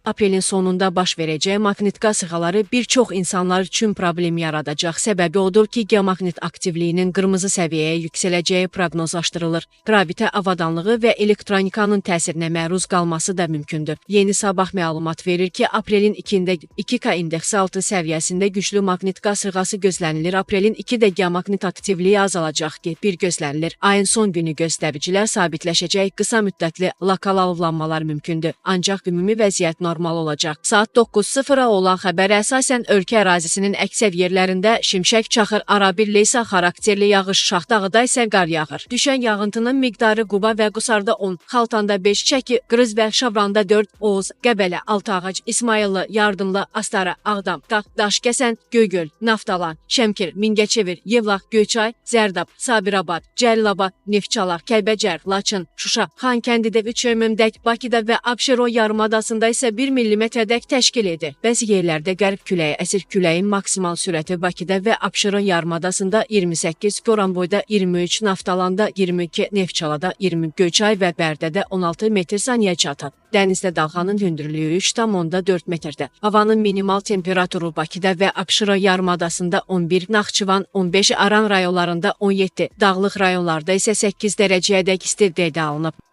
Aprelin sonunda baş verəcək maqnit qasırğaları bir çox insanlar üçün problem yaradacaq. Səbəbi odur ki, geomaqnit aktivliyinin qırmızı səviyyəyə yüksələcəyi proqnozlaşdırılır. Qravitə avadanlığı və elektronikanın təsirinə məruz qalması da mümkündür. Yeni Sabah məlumat verir ki, aprelin 2-də 2K indeksi 6 səviyyəsində güclü maqnit qasırğası gözlənilir. Aprelin 2-də geomaqnit aktivliyi azalacaq ki, bir gözlənilir. Ayın son günü göstəricilər sabitləşəcək, qısa müddətli lokal alovlanmalar mümkündür. Ancaq ümumi vəziyyət normal olacaq. Saat 9:00-a olan xəbərə əsasən ölkə ərazisinin əksər yerlərində şimşək çaxır, arabir leysan xarakterli yağış, Şahdağda isə qar yağır. Düşən yağıntının miqdarı Quba və Qusarda 10, Xaltanda 5, Şəki, Qrız və Şabranda 4, Oğuz, Qəbələ, Altıağac, İsmayıllı, Yardımlı, Astara, Ağdam, Qax, Daşkəsən, Göygöl, Naftalan, Şəmkir, Mingəçevir, Yevlax, Göyçay, Zərdab, Sabirabad, Cəlilabad, Neftçala, Kəlbəcər, Laçın, Şuşa, Xankəndidə 3 mm-dək, Bakıda və Abşeron yarımadasında isə 1 mm-dək təşkil edir. Bəzi yerlərdə qərb küləyi əsir. Küləyin maksimal sürəti Bakıda və Abşeron yarımadasında 28, Goranboyda 23, Naftalanda 22, Neftçalada 20, Göyçay və Bərdədə 16 metr saniyə çatır. Dənizdə dalğanın hündürlüyü 3,4 metrdir. Havanın minimal temperaturu Bakıda və Abşeron yarımadasında 11, Naxçıvan 15, Aran rayonlarında 17, dağlıq rayonlarda isə 8 dərəcəyədək isti qeydə alınıb.